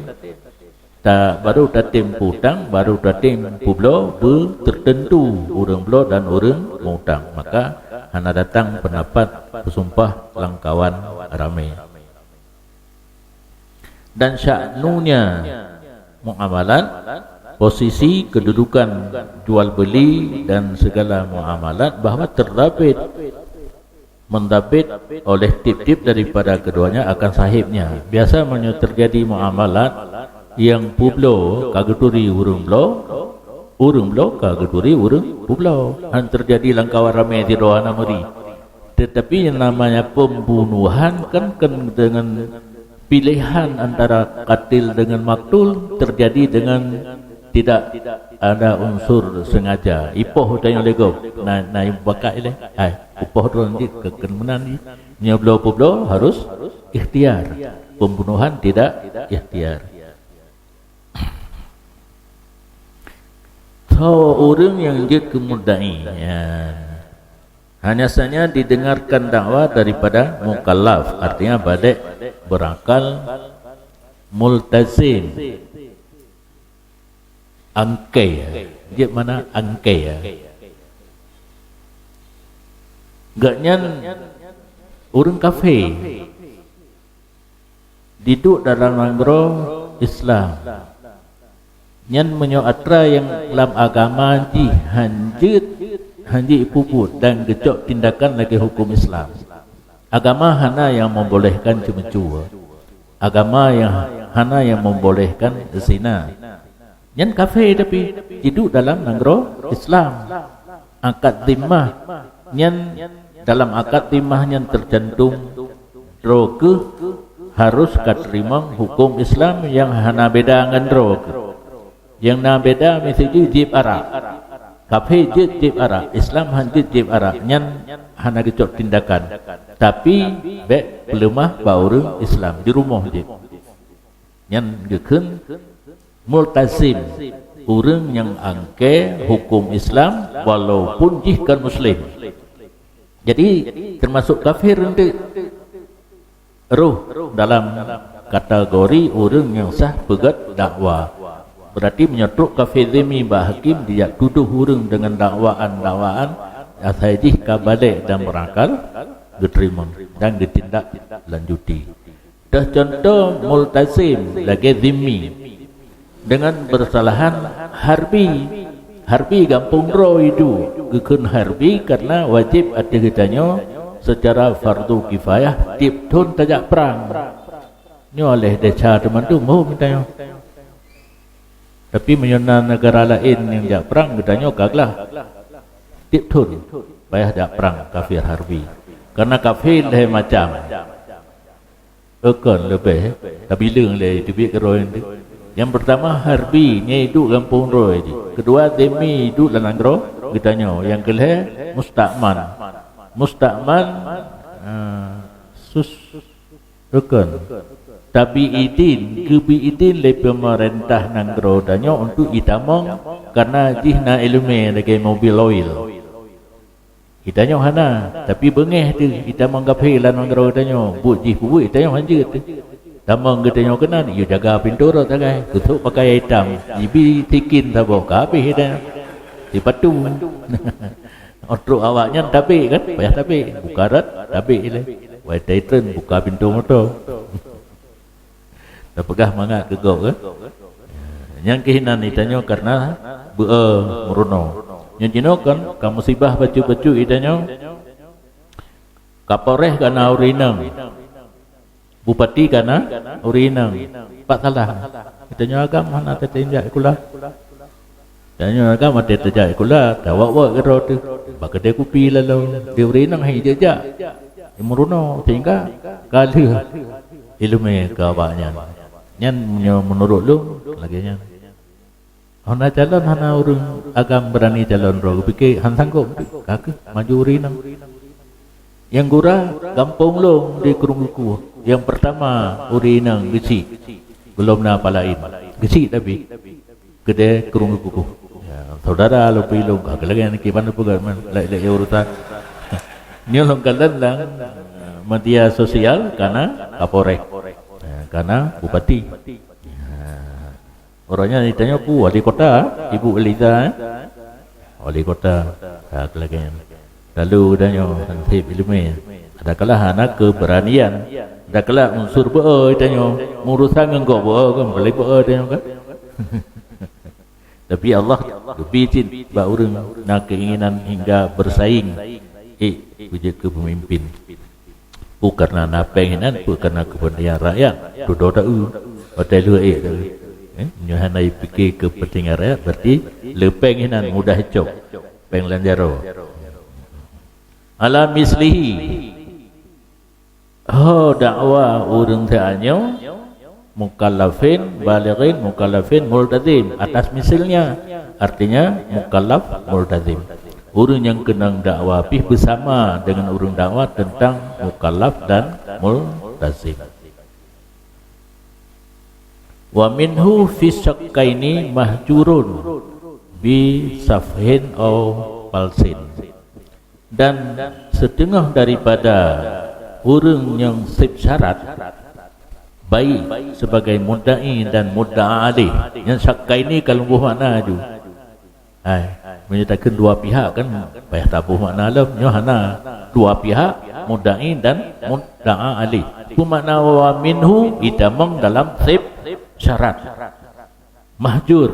Ta, baru tatem peu-utang, baru tatem peubloe beu tertentu ureuëng bloe dan ureuëng meu-utang. Maka hana datang pendapat peusumpah lam kawan ramé. Dan sya'nunya muamalat, posisi kedudukan jual beli dan segala muamalat bahwa terdabit, mendabit oleh tiep-tiep daripada keduanya akan sahibnya. Biasa meunyoe terjadi muamalat, nyang peubloe ka geuturi ureuëng bloe, ureuëng bloe ka geuturi ureuëng peubloe. Han terjadi lam kawan ramé sidroe hana meuri. Tetapi yang namanya pembunuhan kan, kan dengan pilihan antara katil dengan maktul terjadi dengan tidak ada unsur sengaja. Ipoh tanyoe lé gob. Na, na bakat ilée. Hai, upoh droe nanti ke, ke meunan di. Nyoe bloe peubloe harus ikhtiar. Pembunuhan tidak ikhtiar. Soe ureuëng nyang jeuet keu mudda'i, ya. Hanya saja didengarkan dakwa daripada mukallaf, artinya baligh, berakal, multazim, angkée. Jeuet mana angkée, ya. Gobnyan ureuëng kafé. Diduek dalam nanggroe Islam. Nyan meunyoe atra nyang lam agama jih hanjeuet, hanjeuet ipubuet dan geucok tindakan lagée huköm Islam. Agama hana nyang membolehkan ceumeucue. Agama nyang hana nyang membolehkan zina. Nyan kafé tapi jiduek dalam nanggroe Islam. Akad zimmah nyan, dalam akad zimmah nyan teucantum droe kheueh harus ka teurimong huköm Islam nyang hana beda ngon droe kheueh. Nyang na beda miseujih jieb arak. Kafé jeuet jieb arak, Islam han jeuet jieb arak, nyan hana geucok tindakan. Tapi bék peuleumah bak ureuëng Islam, di rumoh jeuet. Nyan geukheun multazim, ureuëng nyang angkée huköm Islam walaupun jih kon muslim. Jadi, teumasok kafé eunteuk rôh dalam kategori ureuëng nyang sah peugét dakwa. Berarti meunyoe trok kafé zimmi bak hakém, dijak tudoh ureuëng deungon dakwaan-dakwaan, asai jih ka baligh dan berakal, geuteurimong dan geutindak lanjuti. Teuh cuntoh multazim lagée zimmi deungon beusalahan harbi. Harbi gampông droe iduek, geukheun harbi karena wajéb ateueh geutanyoe seucara fardu kifayah tieb thon tajak prang. Nyoe lheueh desya teuma teumeuh geutanyoe. Tapi meunyoe na neugara laén nyang jak prang, geutanyoe ka glah tieb thon payah jak prang kafé harbi. Karena kafé lhée macam. Eukon leubeh tabileueng lé teubiet keudroe nyan. Nyang peurtama harbi, nyan iduek gampông droe jih. Keudua zimmi, iduek lam nanggroe geutanyoe. Nyang keulhée musta'man. Musta'man, ah, sus-, eukon tabiidin, geubiidin lé peumeurintah nanggroe tanyoe untuk itamong, karena jih na iéleumé lagée mobil oil. Geutanyoe hana, tapi beungéh teuh itamong kafé lam nanggroe geutanyoe, buet jih peubuet, geutanyoe han jeuet teuh. Tamong geutanyoe keunan, yue jaga pintoe rot sagai, keutok pakaian itam, jibi sikin saboh, ka habéh geutanyoe. Sipatu. Trok awaknyan tabek kan, payah tabek, buka rot, tabek ilée. Watée itreun buka pintoe moto. Tapeugah mangat keu gob, eh? Nyang keuh inan itanyoe kareuna beu-e meurunoe. Nyoe jinoe kon ka musibah bacut-bacut itanyoe. Kapolres ka na ureueng inong. Bupati ka na ureueng inong. Pat salah? Itanyoe agam hana tatinjak sikula. Dan nyoe ka maté tajak sikula, tawak-wak keudroe teuh, bak keudè kupi laloe, di ureueng inong hai jijak. Meurunoe, sehingga ka lheueh iéleumé keu awaknyan. Nyan nyoe meunurot lôn lagèe nyan. Hana calon, hana ureuëng agam beurani calon droe, geupike han sanggob, ka kheueh maju ureuëng inong. Nyang gura gampông lôn di Krueng Geuku. Nyang peurtama ureuëng inong geuchik, gohlom na palaén. Geuchik tapi keudeh Krueng Geuku. Ya, saudara lôn pi lôn ka lagée nyan kiban peugah man lagée urusan. Nyoe lôn kalon lam media sosial kana Kapolres. Ya, kana bupati. Ya. Uroe nyan jitanyoe peue, wali kota, Ibu Eliza, eh? Wali kota, ka lagée nyan. Lalu tanyoe hanseb iéleumé. Adakala hana keubeuranian, adakala unsur beu-e tanyoe, meurusan ngon gob beu-e kan, beu-e tanyoe kan. Tapi Allah geubri cit bak ureuëng na keinginan hingga bersaing, ék beujeuet keu peumimpin. Peue kareuna na péng hinan, peue kareuna keupeuntengan rakyat. Dudoe ta-eu, watée lheueh ék ta-eu. Eh, nyoe hana jipike keupeuntengan rakyat, berarti le péng hinan mudah cok. Péng lam jaroe. Ala mislihi. Ho dakwa ureuëng teuanyoe, mukallafin, balighin, mukallafin, multazim, atas misilnya, artinya mukallaf, multazim. Ureuëng nyang keunong dakwa pih beusama deungon ureuëng dakwa teuntang mukallaf dan multazim. Wa minhu fi syakkaini mahjurun bi safhin au falsin. Dan siteungoh daripada ureuëng nyang seb syarat, baik sebagai mudda'i dan mudda'a alaih, nyang syakkaini ka lheueh boh makna ju. Hai, meunyoe takheun dua pihak kan payah taboh makna lom. Nyoe hana, dua pihak, mudda'i dan mudda'a alaih. Peue makna wa minhu? Itamong dalam seb syarat. Mahjur,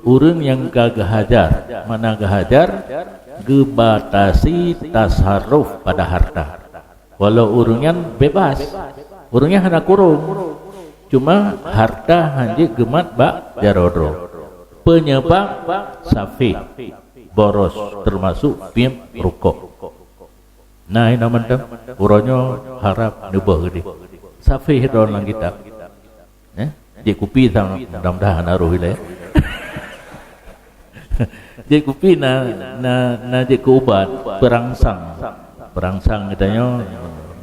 ureuëng nyang ka geuhajar. Makna geuhajar, geubatasi tasaruf pada harta. Walau ureuëng nyan bebas, ureuëng nyan hana kurong, cuma harta hana jeuet geumat bak jaroe droe. Penyebab safih, boros, termasuk piep rukok. Nah, ina mantong, uroe nyoe harab neuboh geudeh. Safih droe lam kitab. Eh? Jeuet kupi sang, mudah-mudahan hana roh ilée. Jeuet kupi na, na, na jeuet keu ubat, peurangsang. Peurangsang geutanyoe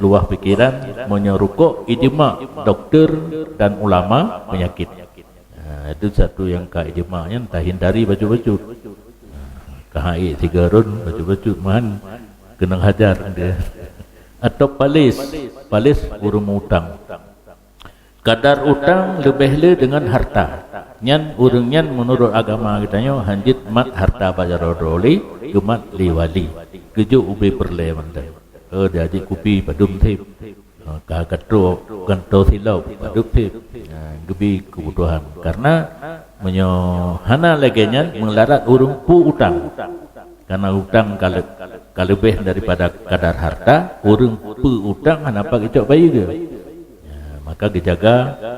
luwah pikeran, meunyoe rukok ijma doktor dan ulama penyakit. Ha, itu satu nyang ka ijma nyan tahindari bacut-bacut. Ha, ka hai siga run bacut-bacut meuhan keunong hajar dia. Atau palis, palis ureuëng utang. Kadar utang leubeh le deungon harta. Nyan ureuëng nyan meunurot agama geutanyoe hanjeuet mat harta bak jaroe droe lé, geumat lé wali. Geujok ubé peureulée mantong. Oh, dia jeuet kupi padum seb. Ha, ka gantoe, gantoe silop padum seb. Ha, geubi keubutuhan. Karena meunyoe hana lagée nyan meularat ureuëng peue utang. Karena utang ka le-, ka leubeh daripada kadar harta, ureuëng peue utang hana pat geucok bayeue. Ya, maka geujaga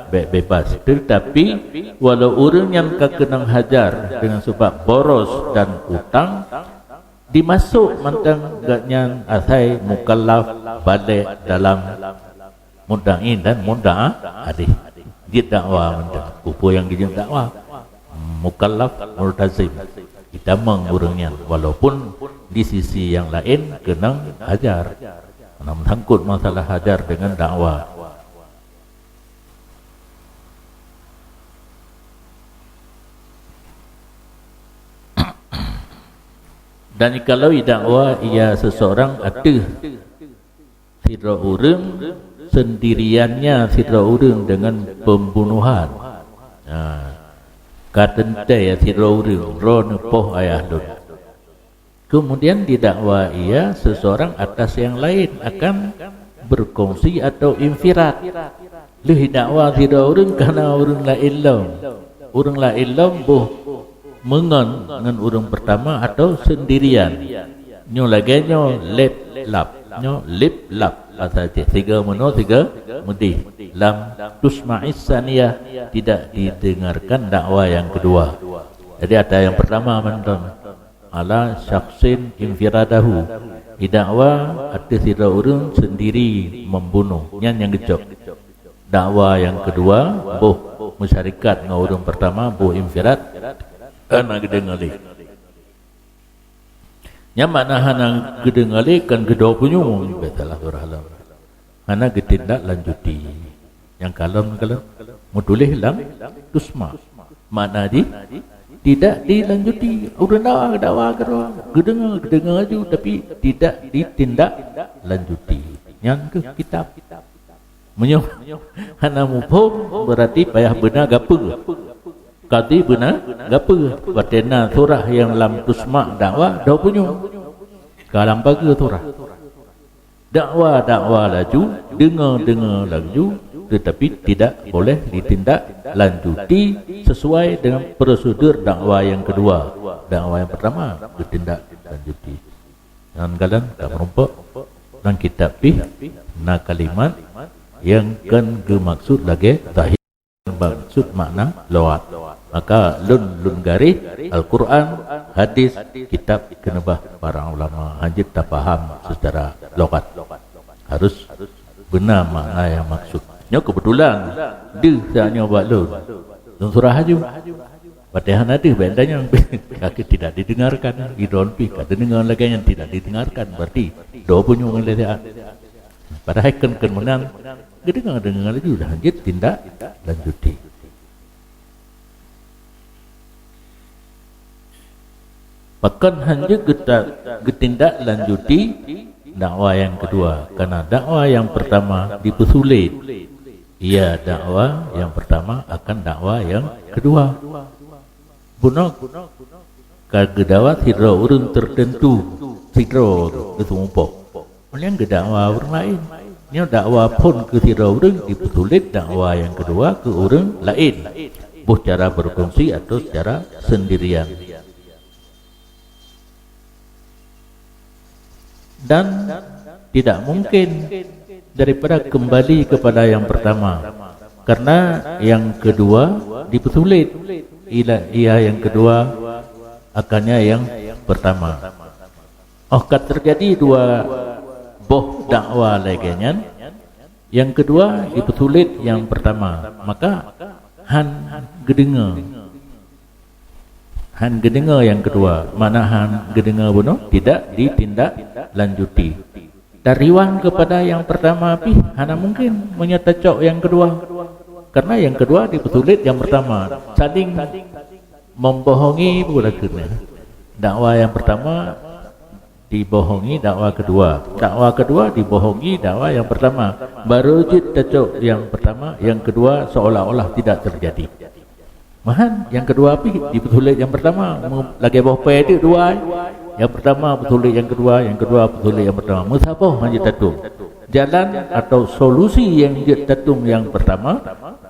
bék bebas. Tetapi walau ureuëng nyan ka keunong hajar deungon sabab boros dan utang, dimasok mantong gobnyan asai mukallaf baligh dalam mudda'i dan mudda'a alaih. Jeuet dakwa mantong. Peue nyang geujeuet dakwa? Mukallaf, multazim. Itamong ureuëng nyan, walaupun di sisi nyang laén keunong hajar. Karena meusangkot masalah hajar deungon dakwa. Dan jikalau idakwa ia seseorang ateueh sidroe ureuëng, sendiriannya sidroe ureuëng deungon pembunuhan. Ha, ka teuntée sidroe ureuëng, droeneuh poh ayah lôn. Kemudian didakwa ia seseorang atas yang lain akan berkongsi atau infirat. Lheueh idakwa sidroe ureuëng kana ureuëng laén lom. Ureuëng laén lom boh meungon ngon ureuëng pertama atau sendirian. Nyoe lagée nyoe leb lab. Nyoe leb lab. Bahasa Aceh. Siga meunoe, siga meudeh. Lam tusma'is saniyah, tidak didengarkan dakwa yang kedua. Jadi ada yang pertama mantong. Ala syakhsin infiradahu. Idakwa ateueh sidroe ureuëng sendiri membunuh. Nyan nyang geucok. Dakwa nyang keudua, boh meusyarikat ngon ureuëng pertama, boh infirad. Hana geudeungoe lé. Nyan makna hana geudeungoe lé kan geudoe punyueng, biasalah ureueng alam. Hana geutindak lanjuti. Nyang kalon-kalon meutuléh lam tusma. Makna jih tidak dilanjuti. Ureueng dakwa, dakwa keudroe, geudeungoe, geudeungoe laju, tapi tidak ditindak lanjuti. Nyan keuh kitab. Meunyoe hana muphom, berarti payah beuna gapeue. Kadhi beuna gapeue. Watée na surah nyang lam tusma dakwa, doe punyueng. Ka lam pageue surah. Dakwa-dakwa laju, deungoe-deungoe laju, tetapi tidak boleh ditindak lanjuti sesuai dengan prosedur dakwa yang kedua. Dakwa yang pertama ditindak lanjuti. Nyan kalon ka meurumpok lam kitab pih na kalimat nyang kon geumaksud lagée zahir, maksud makna lewat. Maka lôn, lôn garéh Al-Quran, hadis, kitab keuneubah para ulama, hana jeuet tapaham secara logat. Harus beuna makna nyang maksud. Nyoe keubeutulan deuh saat nyoe bak lôn. Lôn surah laju. Watée hana deuh, bèk tanyong. Kaki tidak didengarkan. Idon pih ka teudeungoe lagée nyan tidak didengarkan, berarti doe punyueng lé siat. Padahai kon, kon meunan, geudeungoe-deungoe laju, dah jeuet tindak lanjuti. Pakon hana jeuet geuta-, geutindak lanjuti dakwa nyang keudua, karena dakwa nyang pertama dipeusulet. Iya, dakwa nyang pertama akan dakwa nyang keudua. Bunoe ka geudakwa sidroe ureueng teuteuntu, sidroe geuseumupoh. Ulôn geudakwa ureueng laén. Nyoe dakwa phon keu sidroe ureueng, dipeusulet dakwa nyang keudua keu ureueng laén, boh cara berkongsi atau secara sendirian. Dan tidak mungkin daripada kembali kepada yang pertama, karena yang kedua dipeusulet. Ila-, ia yang kedua akannya yang pertama. Oh, ka terjadi dua boh dakwa lagée nyan, yang kedua dipeusulet yang pertama, maka hana geudeungoe. Hana geudeungoe yang kedua, makna hana geudeungoe bunoe, tidak ditindaklanjuti. Tariwang kepada yang pertama pih hana mungkin meunyoe tacok yang kedua. Karena yang kedua dipeusulet yang pertama, saling membohongi pula keuneuk. Dakwa yang pertama dibohongi dakwa kedua, dakwa kedua dibohongi dakwa yang pertama. Baru jeuet tacok yang pertama, yang kedua seolah-olah tidak terjadi. Mahan, yang kedua pih dipeusulet yang pertama. Mu-, lagée boh pèe teuk dua, eh. Yang pertama peusulet yang kedua, yang kedua peusulet yang pertama. Meusaboh hana jeuet tatueng. Jalan atau solusi yang jeuet tatueng yang pertama,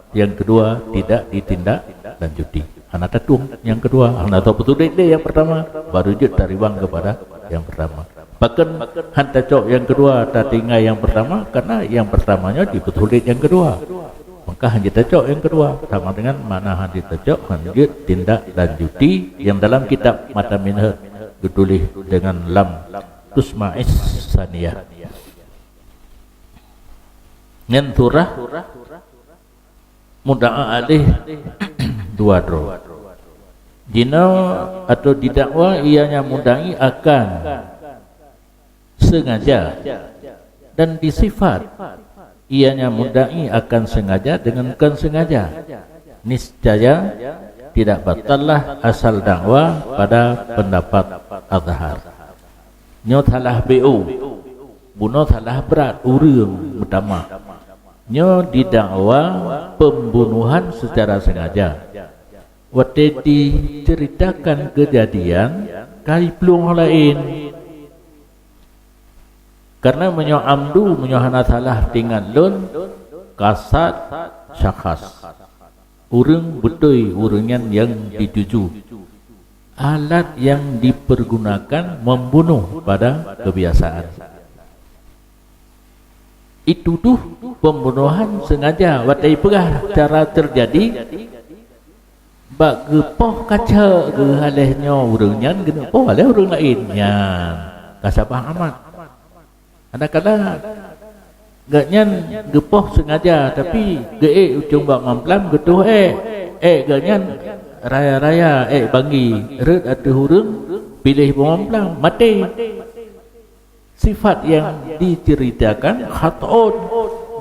yang kedua tidak ditindaklanjuti. Hana tatueng yang kedua, hana tapeusulet lé yang pertama, baru jeuet tariwang kepada yang pertama. Pakon hana tacok yang kedua, tatinggai yang pertama, karena yang pertama nyoe jipeusulet yang kedua. Maka hana jeuet tacok yang kedua, sama dengan makna hana jeuet tacok, hana jeuet tindaklanjuti, yang dalam kitab Matan Minhaj geutuléh dengan lam Tusma'is Saniyah. Nyan surah mudda'a alaih dua droe. Jinoe atau didakwa ianya mudda'i akan sengaja, dan disifat ianya mudda'i akan sengaja dengan kon sengaja. Niscaya tidak batallah asal dakwa pada pendapat azhar. Nyoe salah B O. Bunoe salah brat ureueng meutamah. Nyoe didakwa pembunuhan secara sengaja. Watée diceritakan kejadian, ka jiplueng laén. Karena meunyoe amdu, meunyoe hana salah teuingat lôn, kasad syakhas. Ureueng beutôi ureueng nyan nyang dituju. Alat yang dipergunakan membunuh pada kebiasaan. Dituduh pembunuhan sengaja, watée peugah cara terjadi, bak geupoh kaca geuh aléh nyoe ureueng nyan, geuneuk poh aléh ureueng laén nyan. Ka sabah amat. Kadang-kadang gobnyan geupoh sengaja, tapi geuék ujong bak mamplam geutoh ék. Ék gobnyan Raya-raya ék banggi rhot ateueh ureuëng, piléh boh mamplam, maté. Sifat nyang diceuritakan khata'un,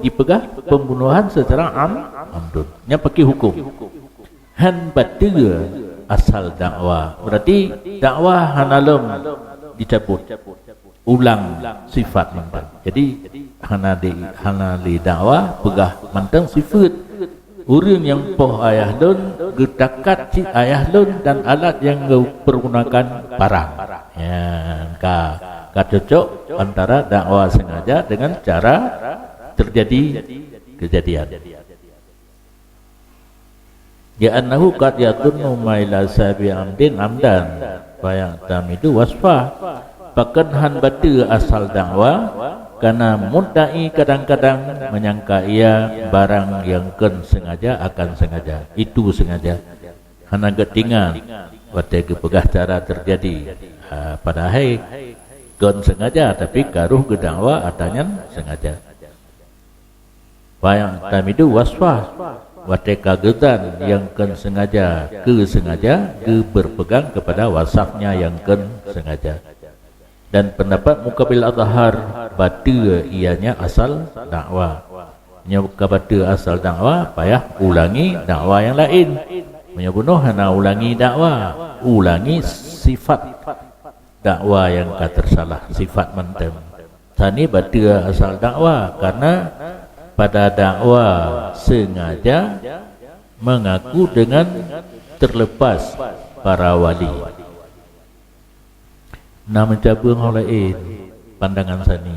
jipeugah pembunuhan secara am, amdun. Nyan pakri huköm. Hán bateue asal dakwa. Berarti dakwa hana lom dicabut. Ulang sifat mantong. Jadi hana di, hana lé dakwa peugah mantong sifat. Ureuëng nyang poh ayah lôn geutakat cit ayah lôn dan alat nyang geupeurgunakan parang. Nyan ka, ka cocok antara dakwa sengaja dengan cara terjadi kejadian. Li'annahu qad yadhunnu ma ila sababi amdin amdan, fa ya'tamidu wasfah. Pakon hán bateue asal dakwa, karena mudda'i kadang-kadang menyangka ia barang nyang kon sengaja akan sengaja. Itu sengaja. Hana geutingat watée geupeugah cara terjadi. Ha, padahai kon sengaja, tapi ka roh geudakwa ata nyan sengaja. Fa ya'tamidu wasfah, watée ka geutan nyang kon sengaja keu sengaja, geuberpegang kepada wasafnya nyang kon sengaja. Dan pendapat muqabil azhar, bateue ianya asal dakwa. Nyoe ka bateue asal dakwa, payah ulangi dakwa nyang laén. Meunyoe bunoe hana ulangi dakwa, ulangi sifat dakwa nyang ka tersalah, sifat mantong. Sani bateue asal dakwa, karena pada dakwa sengaja mengaku dengan terlepas para wali. Na meucabeung ho laén pandangan sani.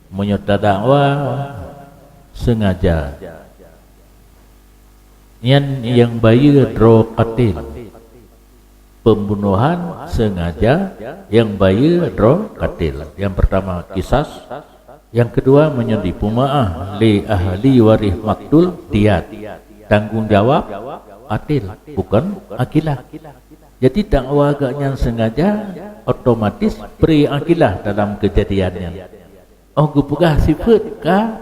Meunyoe tadakwa sengaja, nyan nyang bayeue droe katil. Pembunuhan sengaja nyang bayeue droe katil. Nyang pertama kisas, nyang kedua meunyoe dipeumaáh lé ahli waréh maktul diat. Tanggung jawab katil, bukan akilah. Jadi dakwa geuh nyan sengaja, otomatis pri akilah dalam keujadian nyan. Oh geupeugah sifat ka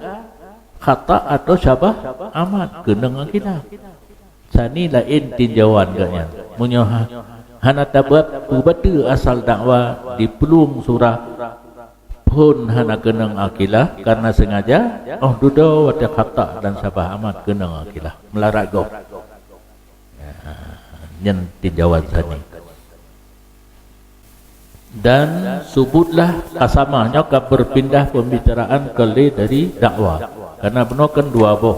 khata atau syabah amad keunong akilah. Sani laén tinjauan geuh nyan. Meunyoe ha-, hana tabeuet peubateue asal dakwa di peulueng surah phon hana keunong akilah karena sengaja, oh dudoe watée khata dan syabah amad keunong akilah. Meularat gob. Ya, nyan tinjauan sani. Dan subutlah qasamah, nyoe ka berpindah pembicaraan keu lé dari dakwa. Karena bunoe kan dua boh,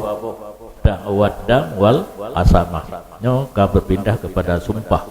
dakwad dam wal qasamah. Nyoe ka berpindah kepada sumpah.